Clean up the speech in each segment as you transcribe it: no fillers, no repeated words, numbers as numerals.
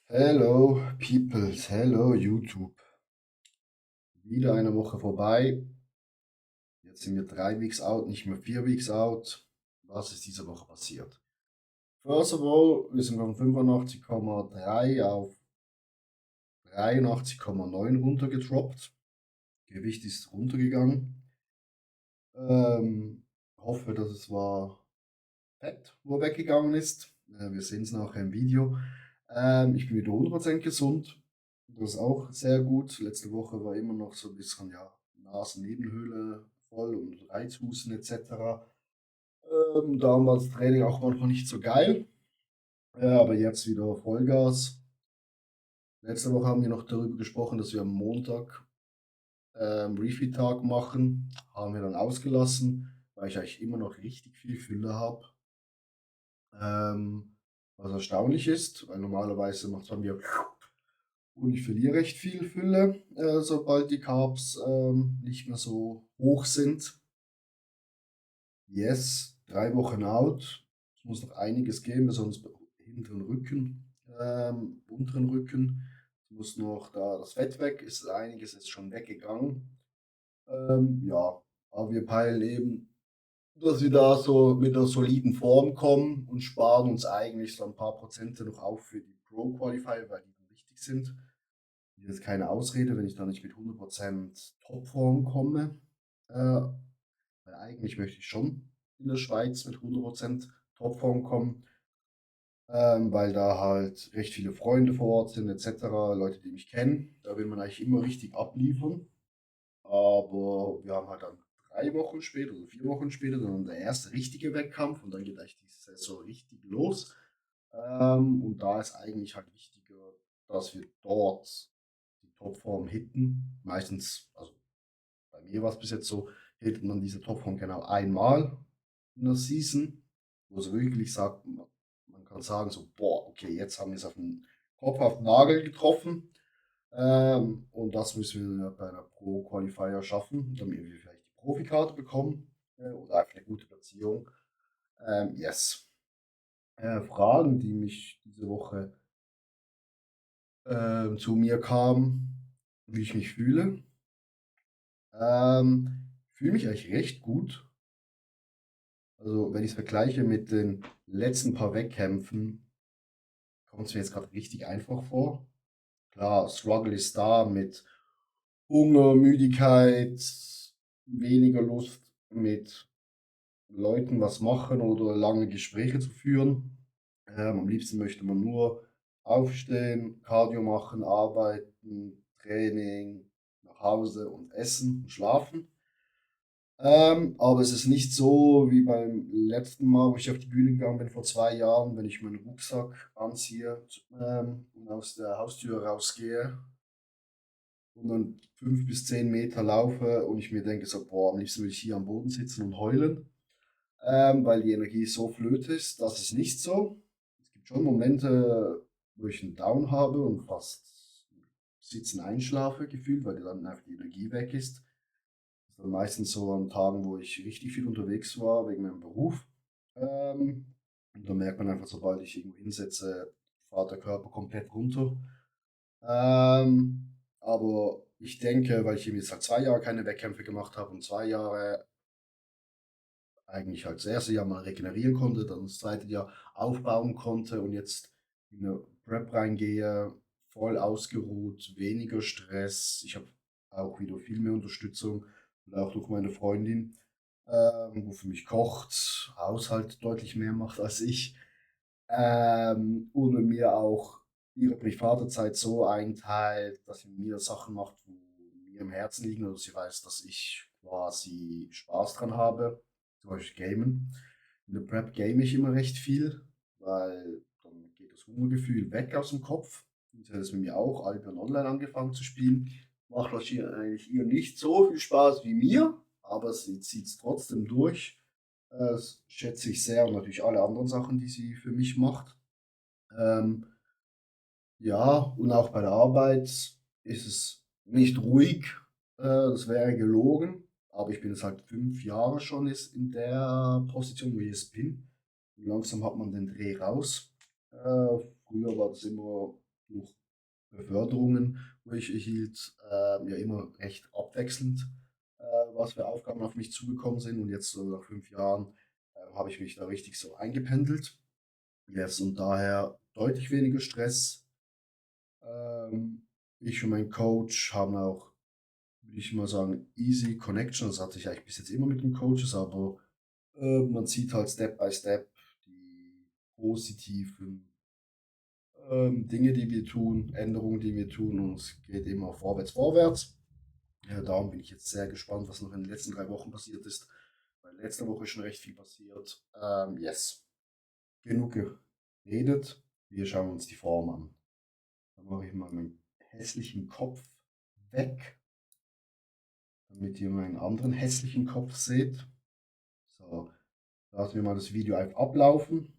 Hello Peoples, hello YouTube. Wieder eine Woche vorbei. Jetzt sind wir 3 Weeks out, nicht mehr 4 Weeks out. Was ist diese Woche passiert? First of all, wir sind von 85,3 auf 83,9 runtergedroppt. Gewicht ist runtergegangen. Hoffe, dass es war Fett, wo weggegangen ist. Wir sehen es nachher im Video. Ich bin wieder 100% gesund. Das ist auch sehr gut. Letzte Woche war immer noch so ein bisschen, ja, Nasennebenhöhle voll und Reizhusten etc. Darum war das Training auch manchmal nicht so geil. Aber jetzt wieder Vollgas. Letzte Woche haben wir noch darüber gesprochen, dass wir am Montag Refeed-Tag machen. Haben wir dann ausgelassen, weil ich eigentlich immer noch richtig viel Fülle habe. Was erstaunlich ist, weil normalerweise macht es bei mir und ich verliere recht viel Fülle, sobald die Carbs nicht mehr so hoch sind. Yes, 3 Wochen out. Es muss noch einiges gehen, besonders bei hinteren Rücken, unteren Rücken. Es muss noch da das Fett weg, ist einiges ist schon weggegangen. Ja, aber wir peilen eben, dass wir da so mit einer soliden Form kommen und sparen uns eigentlich so ein paar Prozente noch auf für die Pro Qualifier, weil die dann wichtig sind. Das ist keine Ausrede, wenn ich da nicht mit 100% Topform komme. Äh, Weil eigentlich möchte ich schon in der Schweiz mit 100% Topform kommen, weil da halt recht viele Freunde vor Ort sind, etc., Leute, die mich kennen. Da will man eigentlich immer richtig abliefern. Aber wir haben halt dann 3 Wochen später oder 4 Wochen später dann der erste richtige Wettkampf und dann geht eigentlich die Saison richtig los. Und da ist eigentlich halt wichtiger, dass wir dort die Topform hitten. Meistens, also bei mir war es bis jetzt so, hittet man diese Topform genau einmal in der Season, wo es wirklich sagt, man kann sagen so, boah, okay, jetzt haben wir es auf den Kopf, auf den Nagel getroffen. Und das müssen wir bei einer Pro-Qualifier schaffen, damit wir vielleicht die Profikarte bekommen oder einfach eine gute Platzierung. Yes. Fragen, die mich diese Woche zu mir kamen, wie ich mich fühle. Fühle mich eigentlich recht gut. Also, wenn ich es vergleiche mit den letzten paar Wettkämpfen, kommt es mir jetzt gerade richtig einfach vor. Klar, Struggle ist da mit Hunger, Müdigkeit, weniger Lust mit Leuten was machen oder lange Gespräche zu führen. Am liebsten möchte man nur aufstehen, Cardio machen, arbeiten, Training, nach Hause und essen und schlafen. Aber es ist nicht so wie beim letzten Mal, wo ich auf die Bühne gegangen bin vor 2 Jahren, wenn ich meinen Rucksack anziehe und aus der Haustür rausgehe und dann 5 bis 10 Meter laufe und ich mir denke so, boah, am liebsten würde ich hier am Boden sitzen und heulen, weil die Energie so flöte ist. Das ist nicht so. Es gibt schon Momente, wo ich einen Down habe und fast sitzen einschlafe gefühlt, weil dann einfach die Energie weg ist. Das ist dann meistens so an Tagen, wo ich richtig viel unterwegs war wegen meinem Beruf. Und da merkt man einfach, sobald ich irgendwo hinsetze, fährt der Körper komplett runter. Aber ich denke, weil ich eben jetzt halt 2 Jahre keine Wettkämpfe gemacht habe und 2 Jahre eigentlich halt das erste Jahr mal regenerieren konnte, dann das zweite Jahr aufbauen konnte und jetzt in eine Prep reingehe, voll ausgeruht, weniger Stress. Ich habe auch wieder viel mehr Unterstützung und auch durch meine Freundin, wo für mich kocht, Haushalt deutlich mehr macht als ich, und mir auch ihre private Zeit so einteilt, dass sie mit mir Sachen macht, wo mir im Herzen liegen oder sie weiß, dass ich quasi Spaß dran habe, zum Beispiel Gamen. In der Prep game ich immer recht viel, weil dann geht das Hungergefühl weg aus dem Kopf. Und sie hat es mit mir auch Albion Online angefangen zu spielen. Macht wahrscheinlich eigentlich ihr nicht so viel Spaß wie mir, aber sie zieht es trotzdem durch. Das schätze ich sehr und natürlich alle anderen Sachen, die sie für mich macht. Ähm, ja, und auch bei der Arbeit ist es nicht ruhig. Das wäre gelogen. Aber ich bin jetzt halt 5 Jahre schon ist in der Position, wo ich jetzt bin. Und langsam hat man den Dreh raus. Früher war das immer durch Beförderungen, wo ich erhielt, ja immer recht abwechselnd, was für Aufgaben auf mich zugekommen sind. Und jetzt so nach 5 Jahren habe ich mich da richtig so eingependelt. Yes, und daher deutlich weniger Stress. Ich und mein Coach haben auch, würde ich mal sagen, easy Connection. Das hatte ich eigentlich bis jetzt immer mit den Coaches, aber man sieht halt Step by Step die positiven Dinge, die wir tun, Änderungen, die wir tun, und es geht immer vorwärts, vorwärts. Ja, darum bin ich jetzt sehr gespannt, was noch in den letzten 3 Wochen passiert ist. Weil letzte Woche ist schon recht viel passiert. Yes, genug geredet. Wir schauen uns die Form an. Dann mache ich mal meinen hässlichen Kopf weg, damit ihr meinen anderen hässlichen Kopf seht. So, lassen wir mal das Video einfach ablaufen.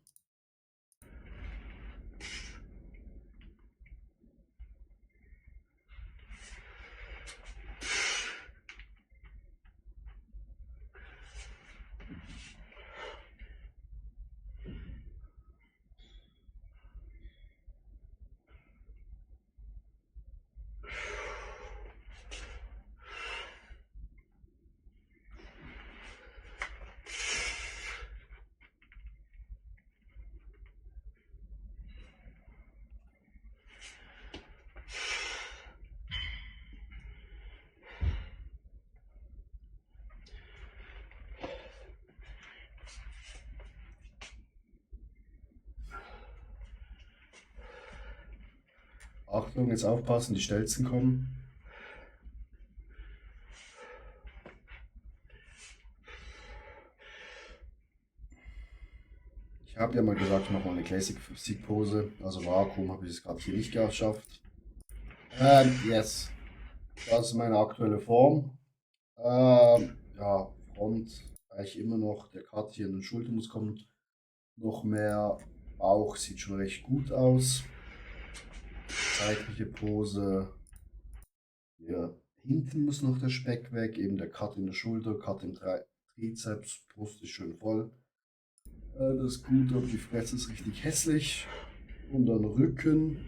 Achtung, jetzt aufpassen, die Stelzen kommen. Ich habe ja mal gesagt, ich mache mal eine Classic Physik Pose. Also Vakuum habe ich es gerade hier nicht geschafft. Yes, das ist meine aktuelle Form. Ja, Front eigentlich immer noch. Der Cut hier in den Schultern muss kommen. Noch mehr Bauch sieht schon recht gut aus. Seitliche Pose. Hier hinten muss noch der Speck weg. Eben der Cut in der Schulter, Cut im Trizeps. Brust ist schön voll. Das ist gut, aber die Fresse ist richtig hässlich. Und dann Rücken.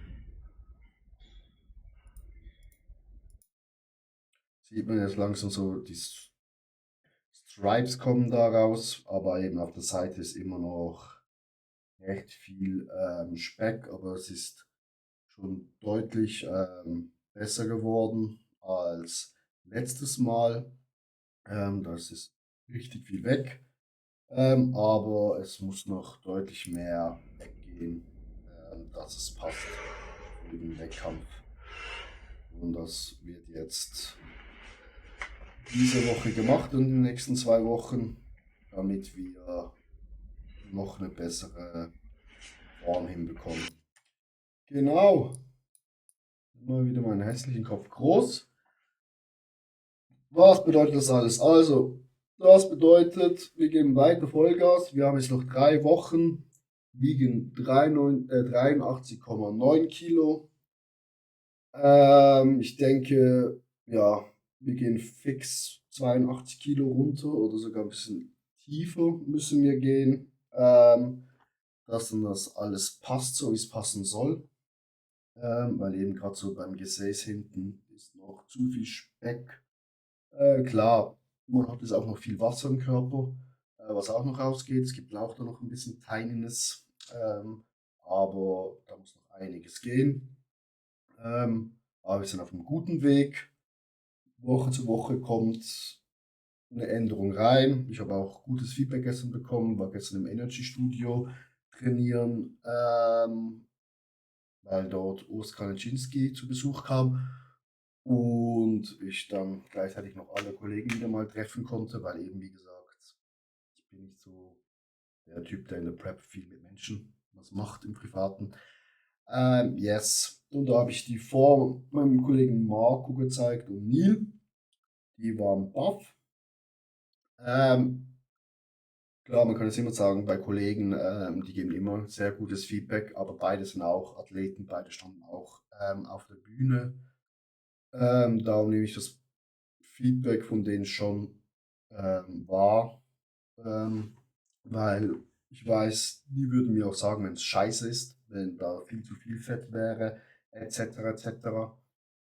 Sieht man jetzt langsam so, die Stripes kommen da raus, aber eben auf der Seite ist immer noch recht viel Speck, aber es ist schon deutlich besser geworden als letztes Mal. Das ist richtig viel weg, aber es muss noch deutlich mehr weggehen, dass es passt für den Wettkampf. Und das wird jetzt diese Woche gemacht und in den nächsten 2 Wochen, damit wir noch eine bessere Form hinbekommen. Genau. Mal wieder meinen hässlichen Kopf groß. Was bedeutet das alles? Also, das bedeutet, wir geben weiter Vollgas. Wir haben jetzt noch 3 Wochen, wiegen 83,9 Kilo. Ich denke, ja, wir gehen fix 82 Kilo runter oder sogar ein bisschen tiefer müssen wir gehen, dass dann das alles passt, so wie es passen soll. Weil eben gerade so beim Gesäß hinten ist noch zu viel Speck. Klar, man hat jetzt auch noch viel Wasser im Körper, was auch noch rausgeht. Es gibt auch da noch ein bisschen Tininess, aber da muss noch einiges gehen. Aber wir sind auf einem guten Weg. Woche zu Woche kommt eine Änderung rein. Ich habe auch gutes Feedback gestern bekommen, war gestern im Energy Studio trainieren, weil dort Urs Kaniczynski zu Besuch kam und ich dann gleichzeitig noch alle Kollegen wieder mal treffen konnte, weil eben, wie gesagt, ich bin nicht so der Typ, der in der Prep viel mit Menschen was macht im Privaten. Yes, und da habe ich die vor meinem Kollegen Marco gezeigt und Neil. Die waren baff. Ähm, klar, man kann es immer sagen, bei Kollegen, die geben immer sehr gutes Feedback, aber beide sind auch Athleten, beide standen auch auf der Bühne. Darum nehme ich das Feedback von denen schon wahr, ähm, weil ich weiß, die würden mir auch sagen, wenn es scheiße ist, wenn da viel zu viel Fett wäre, et cetera, et cetera.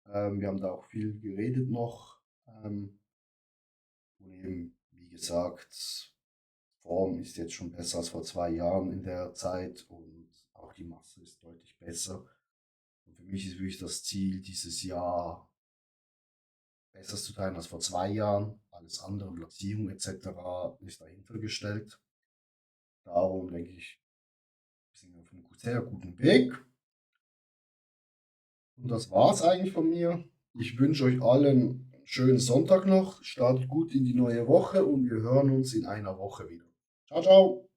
Wir haben da auch viel geredet noch, und eben, wie gesagt, Form ist jetzt schon besser als vor 2 Jahren in der Zeit und auch die Masse ist deutlich besser. Und für mich ist wirklich das Ziel dieses Jahr besser zu sein als vor 2 Jahren. Alles andere, Platzierung et cetera, ist dahinter gestellt. Darum denke ich, wir sind auf einem sehr guten Weg. Und das war's eigentlich von mir. Ich wünsche euch allen 'n schönen Sonntag noch. Startet gut in die neue Woche und wir hören uns in einer Woche wieder. Ciao, ciao.